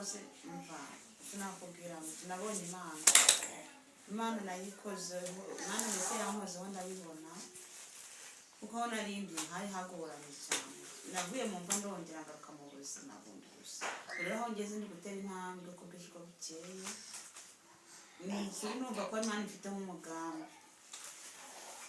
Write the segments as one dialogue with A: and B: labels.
A: rwose, mva sinakubwira ngo nabonye Imana. Imana nayikozeho, Imana mbese yankozeho, ndabibona, kuko aho narindi hari hagoranye cyane. Navuye mu mva, ndongera ngaruka mu buzima bundi. Gusa rero aho ngeze ndi gutera intambwe uko bwije uko bukeye. Ni ukuri numva ko Imana ifiteho umugambi.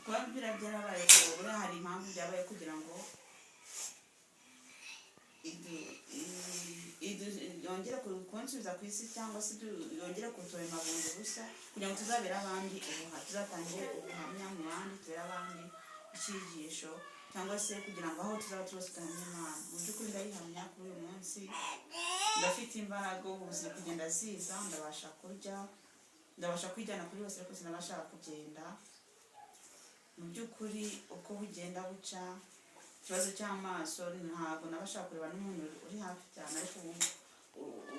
A: Kuba biriya byarabaye, buriya hari impamvu byabaye, kugira ngo yongere kunsubiza ku isi, cyangwa se yongere kuturema bundi bushya, kugira ngo tuzabere abandi tuzatange ubuhamya mu bandi, tubere abandi icyigisho, cyangwa se kugira ngo aho tuzaba turi hose duhamye Imana. Mu by'ukuri ndayihamya kuri uyu munsi. Ndafite imbaraga, ubu ziri kugenda ziza. Ndabasha kurya, ndabasha kwijyana kuri bose, ariko sinabasha kugenda. Mu by'ukuri uko bugenda buca, ikibazo cy'amaso ntabwo nabasha kureba n'umuntu uri hafi cyane, ariko ubu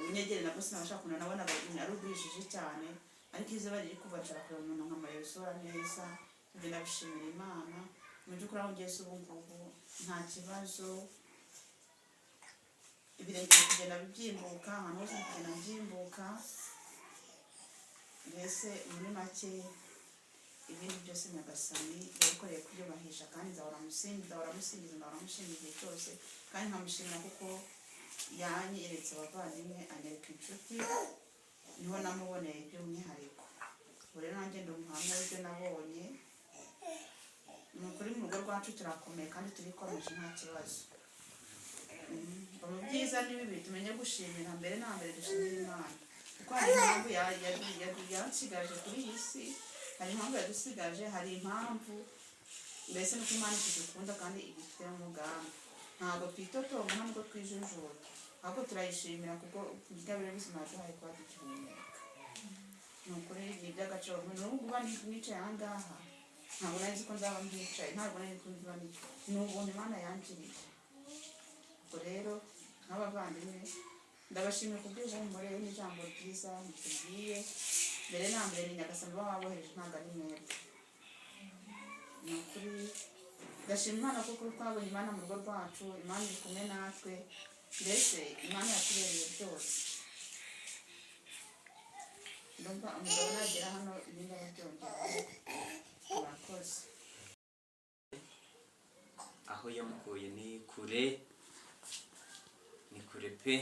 A: unyegere nabwo sinabasha kureba, nabonaga ari urwijiji cyane. Ariko izuba riri kuva, nshobora kureba umuntu nkamureba isura neza. Ibyo ndabishimira Imana. Mu by'ukuri aho ugeze ubu ngubu nta kibazo. Ibirenge biri kugenda bibyimbuka, ahantu hose biri kugenda byimbuka. Mbese muri make, ibindi byose Nyagasani yabikoreye kubyubahisha, kandi nzahora musingiza, nzahora musingiza, nzahora mushimira igihe cyose, kandi nkamushimira kuko yanyeretse abavandimwe, anyereka inshuti, niho namuboneye by'umwihariko. Ubu rero nanjye ndi umuhamya w'ibyo nabonye. Ni ukuri mu rugo rwacu turakomeye kandi turikomeje, nta kibazo. Mu byiza n'ibibi tumenye gushimira. Mbere na mbere dushimire Imana, kuko hari impamvu yansigaje kuri iyi si, hari impamvu yadusigaje, hari impamvu mbese nuko Imana idukunda kandi ibifitemo umugambi. Ntabwo twitotomba, nta nubwo twijujuta, ahubwo turayishimira kuko ingabire y'ubuzima yaduhaye kuba tugihumeka. Ni ukuri ni iby'agaciro. N'ubu kuba nicaye aha ngaha, ntabwo nari nzi ko nzaba mbicaye, ntabwo nari nzi ko nzaba nicaye. Ni ubuntu Imana yangiriye. Ubwo rero nk'abavandimwe ndabashimira kubw'ihumure n'ijambo ryiza mutubwiye. Mbere na mbere ni Nyagasani uba wabohereje, ntabwo ari mwebwe. Ni ukuri ndashima Imana kuko twabonye Imana mu rugo rwacu. Imana iri kumwe natwe, mbese Imana yatubereye byose. Ndumva umugabo nagera hano ibindi arabyongeraho. Murakoze.
B: Aho yamukuye ni kure, ni kure pe,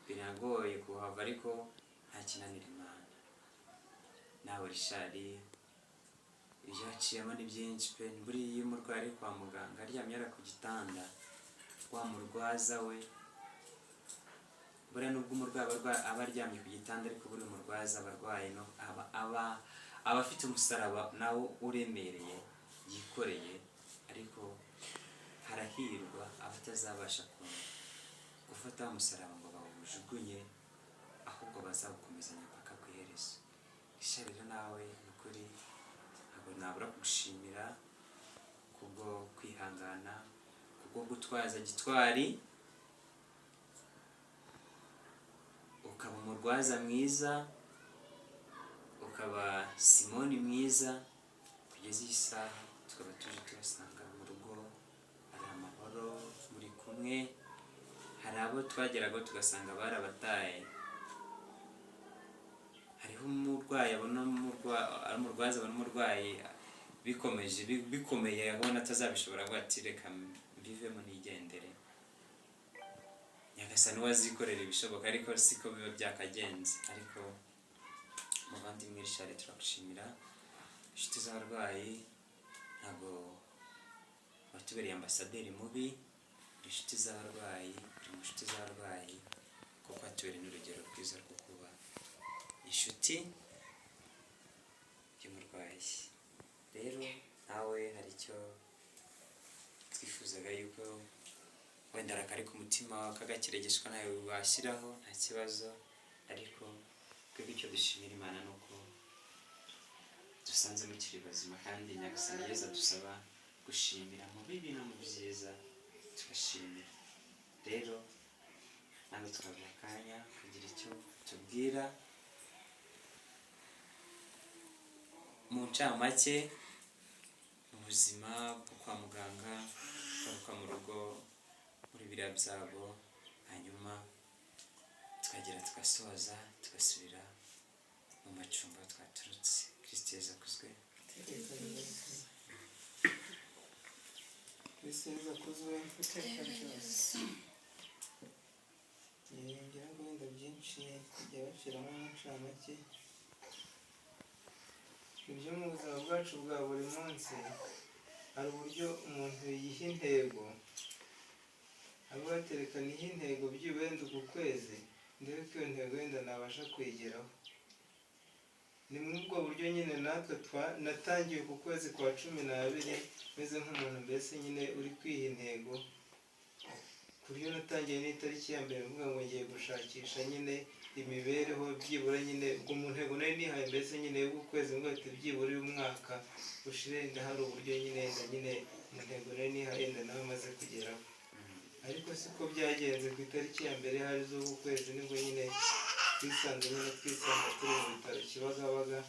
B: biragoye kuhava, ariko nta kinanira Imana. Nawe Richard, ibyo waciyemo ni byinshi pe. Buriya iyo umurwayi ari kwa muganga aryamye ari ku gitanda, wa murwaza we, buriya nubwo umurwayi aba aryamye ku gitanda, ariko buriya umurwaza aba arwaye, no aba afite umusaraba nawo uremereye yikoreye. Ariko harahirwa abatazabasha gufata wa musaraba ngo bawujugunye, ahubwo bazawukomezanya paka ku iherezo. Richard rero nawe, ni ukuri ntabwo nabura kugushimira kubwo kwihangana, kubwo gutwaza gitwari, ukaba umurwaza mwiza, ukaba Simoni mwiza. Kugeza iyi saha tukaba tuje tubasanga mu rugo hari amahoro, muri kumwe. Hari abo twageraga tugasanga barabataye. Hariho umurwayi abona umurwaza abona umurwayi bikomeje bikomeye, abona atazabishobora, avuga ati: "Reka mbivemo nigendere, Nyagasani we azikorera ibishoboka." Ariko siko biba byakagenze. Ariko muvandimwe Richard, turagushimira. Inshuti z'abarwayi, ntabwo watubereye ambasaderi mubi. Uri inshuti z'abarwayi, uri mu nshuti z'abarwayi, kuko watubereye n'urugero rwiza rwo kuba inshuti y'umurwayi. Rero nawe hari icyo twifuzaga yuko wenda akari ku mutima kagakiregeshwa nawe washyiraho, nta kibazo. Ariko twebwe icyo dushimira Imana ni uko dusanze mukiri bazima, kandi Nyagasani Yezu adusaba gushimira mu bibi no mu byiza, tugashimira. Rero nawe twaguha akanya kugira icyo tubwira mu ncamake mu buzima bwo kwa muganga, kugaruka mu rugo muri biriya byago, hanyuma tukagira. Tukagera tugasoza, tugasubira mu macumbi aho twaturutse. Kristo Yezu akuzwe.
C: Iteka ryose. Kristo Yezu akuzwe.
A: Iteka ryose.
C: Ngira ngo wenda byinshi kujya baciramo incamake. Ibyo mu buzima bwacu bwa buri munsi, hari uburyo umuntu yiha intego, avuga ati reka nihe intego byibura wenda uku kwezi ndebe ko iyo ntego wenda nabasha kuyigeraho. Ni muri ubwo buryo nyine natwe natangiye uku kwezi kwa 12 meze nk'umuntu mbese nyine uri kwiha intego, ku buryo natangiye n'itariki ya mbere mvuga ngo ngiye gushakisha nyine imibereho byibura nyine ubwo mu ntego nari nihaye mbese nyine y'ukwezi mvuga ati byibura uyu mwaka ushire wenda hari uburyo nyine wenda nyine mu ntego nari nihaye wenda nawe maze kugeraho. Ariko siko byagenze. Ku itariki ya mbere hari z'uku kwezi nibwo nyine twisanze nyine twisanga turi mu bitaro Kibagabaga,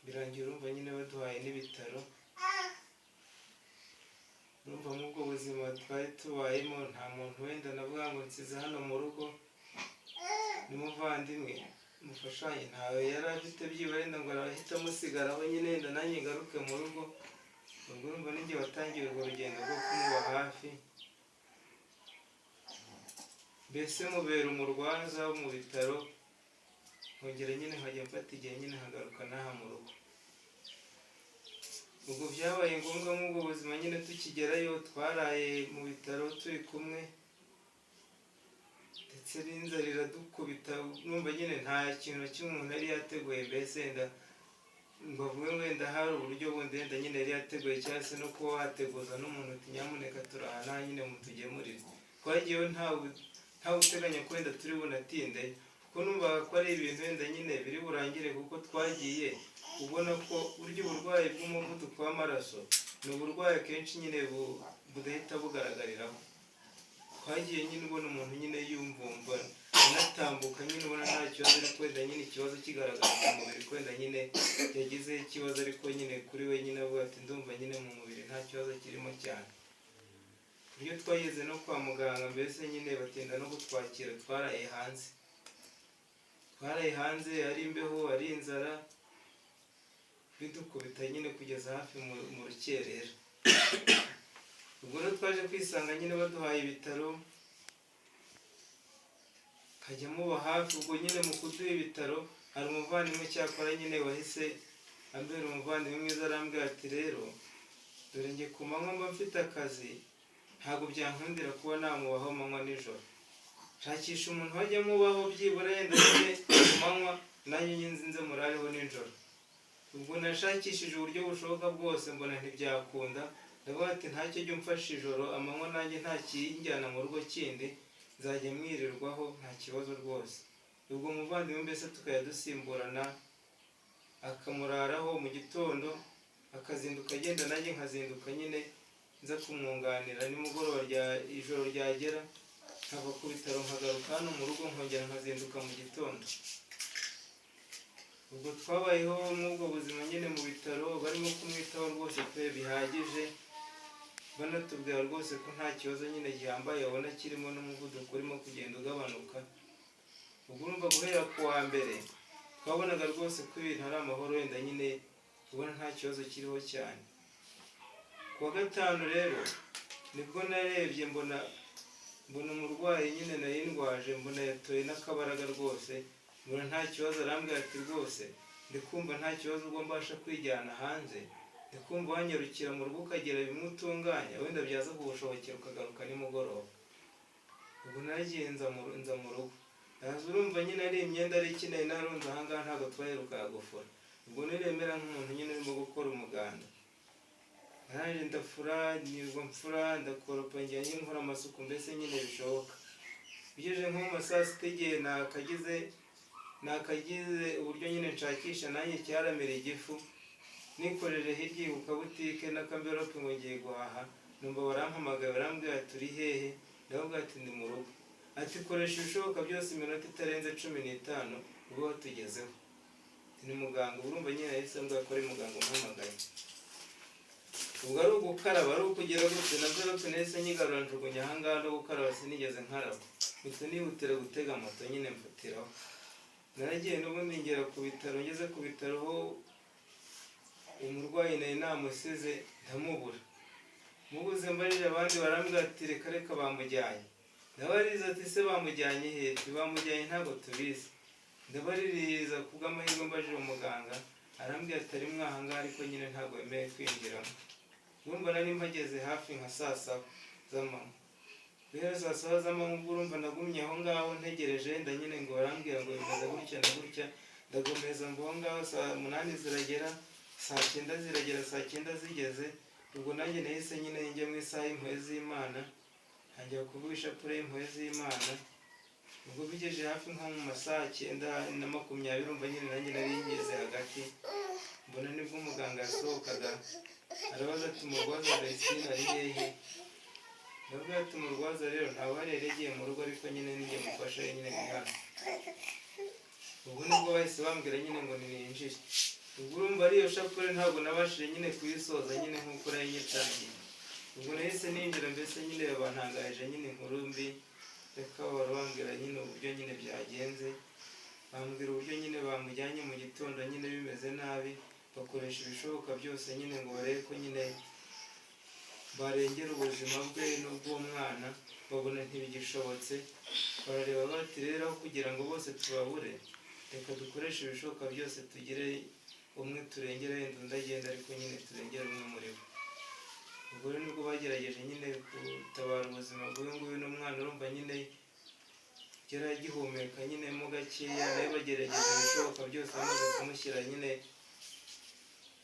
C: birangira urumva nyine baduhaye n'ibitaro. Urumva muri ubwo buzima twari tubayemo nta muntu wenda navuga ngo nsize hano mu rugo n'umuvandimwe mufashanye, ntawe yari afite byibura wenda ngo arahita amusigaraho nyine wenda nanjye ngaruke mu rugo. Ubwo urumva ninjye watangiye urwo rugendo rwo kumuba hafi, mbese mubera umurwaza wo mu bitaro, nkongera nyine nkajya mfata igihe nyine nkagaruka n'aha mu rugo. Ubwo byabaye ngombwa muri ubwo buzima nyine tukigerayo twaraye mu bitaro turi kumwe, ndetse n'inzara iradukubita. Numva nyine nta kintu na kimwe umuntu yari yateguye, mbese wenda ngo avuge ngo wenda hari uburyo bundi wenda nyine yari yateguye, cyangwa se no kuba wateguza n'umuntu uti nyamuneka turaha nyine mutugemurire. Twagiyeyo ntawe uteganya ko wenda turi bunatinde, kuko numvaga ko ari ibintu wenda nyine biri burangire, kuko twagiye ubona ko burya uburwayi bw'umuvuduko w'amaraso ni uburwayi akenshi nyine budahita bugaragariraho. Twagiye nyine ubona umuntu nyine yumvumva anatambuka nyine ubona nta kibazo, ariko wenda nyine ikibazo kigaragara ku mubiri, ko wenda nyine yagizeho ikibazo, ariko nyine kuri we nyine avuga ati ndumva nyine mu mubiri nta kibazo kirimo cyane. Iyo twageze no kwa muganga mbese nyine batinda no kutwakira, twaraye hanze, twaraye hanze, ari imbeho, ari inzara, bidukubita nyine kugeza hafi mu rukerera. Ubwo rero twaje kwisanga nyine baduhaye ibitaro, nkajya muba hafi. Ubwo nyine mu kuduha ibitaro hari umuvandimwe cyakora nyine wahise ambera umuvandimwe mwiza, arambwira ati rero dore njye ku manywa mba mfite akazi, ntabwo byankundira kuba namubaho amanywa nijoro, shakisha umuntu wajya amubaho byibura yenda nyine ku manywa, nanjye nyine nze murareho nijoro. Ubwo nashakishije uburyo bushoboka bwose mbona ntibyakunda, ndavuga ati ntacyo jya umfasha ijoro, amanywa nanjye nta kinjyana mu rugo kindi, nzajya mwirirwaho nta kibazo rwose. Ubwo muvandimwe mbese tukajya dusimburana, akamuraraho mu gitondo akazinduka agenda, nanjye nkazinduka nyine nza kumwunganira nimugoroba rya ijoro ryagera nkava ku bitaro nkagaruka hano mu rugo, nkongera nkazinduka mu gitondo. Ubwo twabayeho muri ubwo buzima nyine mu bitaro, barimo kumwitaho rwose pe bihagije, banatubwira rwose ko nta kibazo nyine gihambaye babona kirimo, n'umuvuduko urimo kugenda ugabanuka. Ubwo urumva guhera ku wa mbere twabonaga rwose ko ibintu ari amahoro, wenda nyine ubona nta kibazo kiriho cyane. Ku wa gatanu rero nibwo narebye mbona umurwayi nyine nari ndwaje, mbona yatoye n'akabaraga rwose, mbona nta kibazo. Arambwira ati rwose ndi kumva nta kibazo, ubwo mbasha kwijyana hanze, ndi kumva wanyarukira mu rugo ukagira bimwe utunganya, wenda byaza kugushobokera ukagaruka nimugoroba. Ubwo naragiye nza mu rugo, ndaza urumva nyine ari imyenda ari ikeneye narunze ahangaha, ntabwo twaherukaga gufura. Ubwo niremera nk'umuntu nyine urimo gukora umuganda, narangije ndafura, nirwa mfura, ndakoropa, njya nyine nkora amasuku mbese nyine bishoboka. Bigeze nko mu ma saa sita igihe nakagize uburyo nyine nshakisha nanjye cyaramira igifu, nikoreje hirya ku kabutike n'akamverope ngo ngiye guhaha, numva barampamagaye barambwira ati uri hehe? Ndavuga ati ndi mu rugo. Ati koresha ibishoboka byose iminota itarenze 15 ubwo watugezeho. Ni muganga. Urumva nyine yahise ambwira ko ari muganga umpamagaye. Ubwo ari ugukaraba, ari ukugera gutse na mverope nahise nyigarura njugunya ahangaha, no gukaraba sinigeze nkaraba. Mpita nihutira gutega moto nyine mfatiraho. Naragiye n'ubundi ngera ku bitaro. Ngeze ku bitaro ho umurwayi nari namusize ndamubura. Mubuze, mbajije abandi barambwira ati: "Reka reka, bamujyanye." Ndabaririza ati: "Se bamujyanye he?" "Ntibamujyanye, ntabwo tubizi." Ndabaririza, ku bw'amahirwe mbajije umuganga arambwira ati: "Ari mwahangaha, ariko nyine ntabwo wemewe kwinjiramo." Urumva nari mpageze hafi nka saa 7 z'amanywa. Guhera saa 7 z'amanywa, ubwo urumva nagumye aho ngaho ntegereje, wenda nyine ngo barambwira ngo bimeze gutya na gutya. Ndagomeza mva aho ngaho, saa 8 ziragera, saa 9 ziragera. Saa 9 zigeze, ubwo nanjye nahise nyine njya mu isaha y'impuhwe z'Imana, ntangira kuvuga ishapure y'impuhwe z'Imana. Ubwo bigeje hafi nko mu ma saa 9:20, urumva nyine nanjye nari ngeze hagati, mbona nibwo umuganga yasohokaga, arabaza ati: "Umurwaza Vestine ari hehe?" Ndavuga ati: "Umurwaza rero ntawe uhari, yari yagiye mu rugo, ariko nyine ninjye mufasha nyine ni hano." Ubwo nibwo bahise bambwira nyine ngo ninjire. Ubwo urumva ari iyo shapure ntabwo nabashije nyine kuyisoza nyine nk'uko nari nyitangiye. Ubwo nahise ninjira, mbese nyine bantangarije nyine inkuru mbi y'akababaro, bambwira nyine uburyo nyine byagenze, bambwira uburyo nyine bamujyanye mu gitondo nyine bimeze nabi, bakoresha ibishoboka byose nyine ngo barebe ko nyine barengera ubuzima bwe n'ubw'umwana, babona ntibigishobotse. Barareba bati: "Rero aho kugira ngo bose tubabure, reka dukoreshe ibishoboka byose tugire umwe turengera, wenda undi agenda, ariko nyine turengere umwe muri bo." Ubwo rero nibwo bagerageje nyine gutabara ubuzima bw'uyu nguyu n'umwana. Urumva nyine yari agihumeka nyine mo gakeya, nawe bagerageje ibishoboka byose, bamaze kumushyira nyine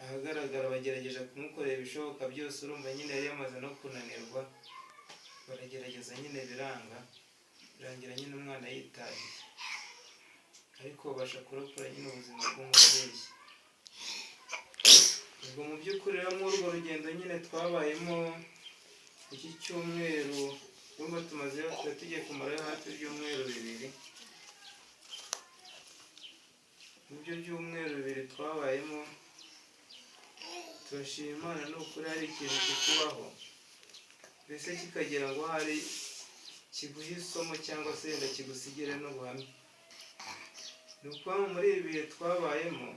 C: ahagaragara, bagerageje kumukorera ibishoboka byose. Urumva nyine yari yamaze no kunanirwa, baragerageza nyine biranga, birangira nyine umwana yitahiye, ariko babasha kurokora nyine ubuzima bw'umubyeyi. Ubwo mu by'ukuri rero muri urwo rugendo nyine twabayemo iki cyumweru, urumva tumazeyo, tuba tugiye kumarayo hafi ibyumweru 2. Mu byo byumweru 2 twabayemo, turashima Imana. Ni ukuri hari ikintu kikubaho mbese kikagira ngo hari kiguhe isomo cyangwa se wenda kigusigire n'ubuhamya. Ni ukuvuga ngo muri ibi bihe twabayemo,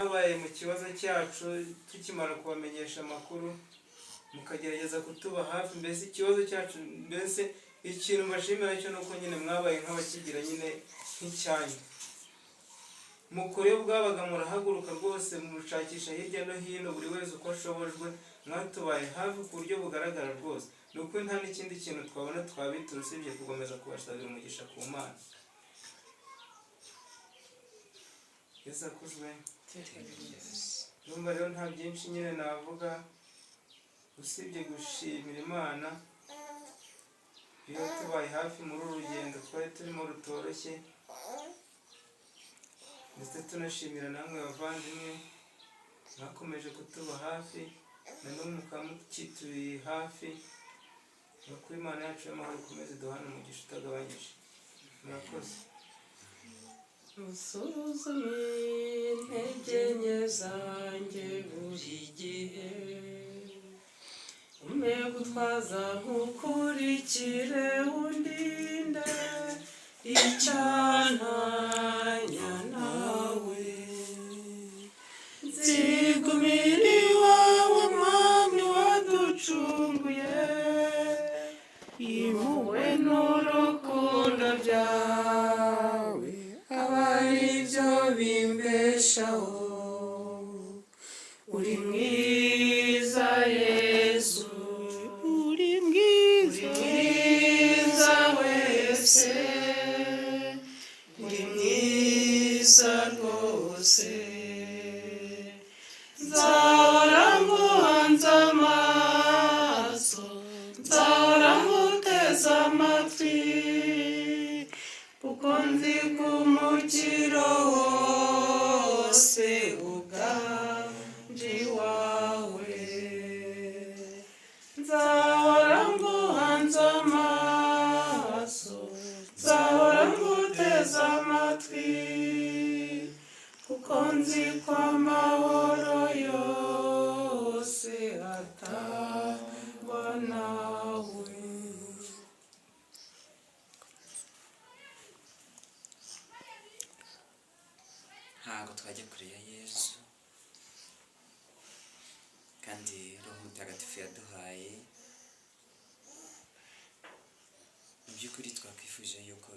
C: habaye mu kibazo cyacu, tukimara kubamenyesha amakuru, mukagerageza kutuba hafi. Mbese ikibazo cyacu, mbese ikintu mbashimira cyo ni uko nyine mwabaye nk'abakigira nyine nk'icyanyu. Mukore bwabaga, murahaguruka rwose, mushakisha hirya no hino, buri wese uko ashobojwe, mwatubaye hafi ku buryo bugaragara rwose. Ni ukuri nta n'ikindi kintu twabona twabitura usibye gukomeza kubasabira umugisha ku Mana. Yesu akuzwe. Ndumva rero nta byinshi nyine navuga usibye gushimira Imana iyo tubaye hafi muri uru rugendo twari turimo rutoroshye, ndetse tunashimira namwe bavandimwe mwakomeje kutuba hafi, na n'ubu mukaba mukituri hafi. Ni ukuri Imana yacu y'amahoro ikomeze iduhane umugisha utagabanyije. Murakoze.
D: Usuzume intege nke zanjye buri gihe, umpe gutwaza nkukurikire, undinde icyantanya nawe. Nzigumira iwawe, Mwami waducunguye, impuhwe n'urukundo byawe aba ari byo bimbeshaho. Uri mwiza Yezu,
E: Uri mwiza.
D: Uri mwiza wese, uri mwiza rwose. Nzahora nguhanze amaso, nzahora nguteze amatwi, kuko nzi ko umukiro wose uganje iwawe. Nzahora nguhanze amaso, nzahora nguteze amatwi, kuko nzi ko amahoro yose atangwa nawe.
B: kure ya Yezu, kandi Roho Mutagatifu yaduhaye. Mu by'ukuri twakwifuje yuko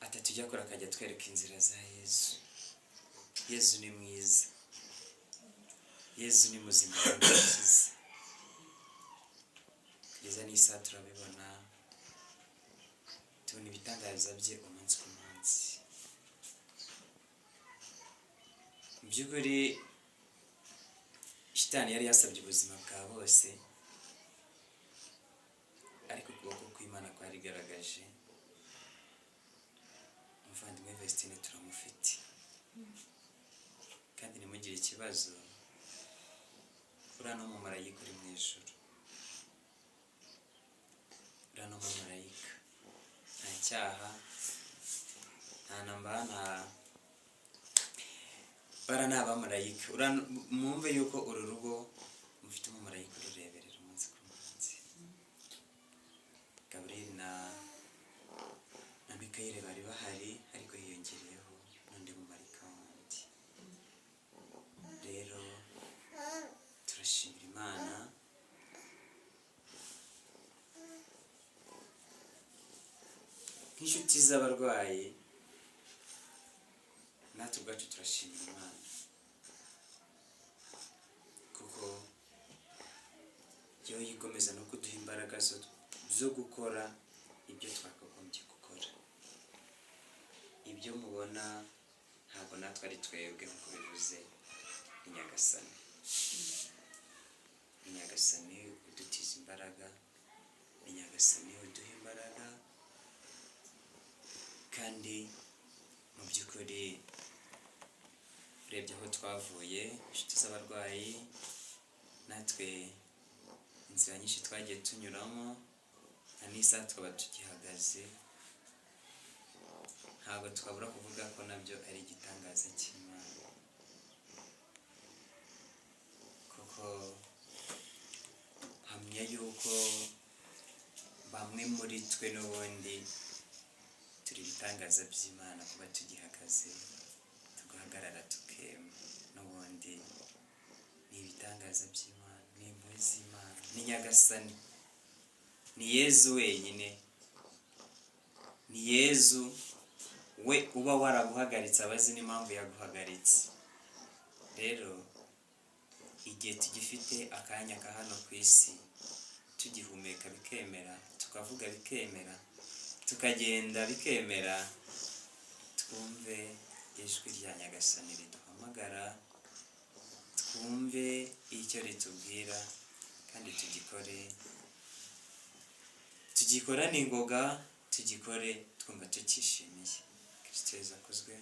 B: atatujya kure akajya atwereka inzira za Yezu. Yezu ni mwiza, Yezu ni muzima kandi arakiza. Kugeza n'isaha turabibona, tubona ibitangaza bye umunsi ku munsi. Mu by'ukuri shitani yari yasabye ubuzima bwa bose, ariko ukuboko kw'Imana kwarigaragaje. Umuvandimwe Vestine turamufite, kandi ntimugire ikibazo, uriya ni umumarayika uri mu ijuru, uriya ni umumarayika, nta cyaha, nta namba, nta bara, ni abamarayika. Mwumve yuko uru rugo mufite umumarayika urureberera umunsi ku munsi. Gaburiyeli na Mikayeli bari bahari, ariko hiyongereyeho n'undi mumarayika wundi. Rero turashimira Imana nk'inshuti z'abarwayi, natwe ubwacu turashimira Imana kuko yo yikomeza no kuduha imbaraga zo gukora ibyo twakagombye gukora. Ibyo mubona ntabwo natwe ari twebwe, nk'uko bivuze, ni Nyagasani. Ni Nyagasani udutiza imbaraga, ni Nyagasani uduha imbaraga, kandi mu by'ukuri urebye aho twavuye, inshuti z'abarwayi, natwe inzira nyinshi twagiye tunyuramo, nta n'isaha tukaba tugihagaze, ntabwo twabura kuvuga ko nabyo ari igitangaza cy'Imana, kuko hamya yuko bamwe muri twe n'ubundi turi ibitangaza by'Imana kuba tugihagaze, tugahagarara tukema. N'ubundi ni ibitangaza by'Imana, ni impuhwe z'Imana, ni Nyagasani, ni Yezu wenyine, ni Yezu we uba waraguhagaritse, abazi n'impamvu yaguhagaritse. Rero igihe tugifite akanya ka hano ku isi, tugihumeka bikemera, tukavuga bikemera, tukagenda bikemera, twumve ijwi rya Nyagasani riduhamagara, twumve icyo ritubwira kandi tugikore, tugikorane ingoga, tugikore twumva tukishimiye. Kristo Yezu akuzwe.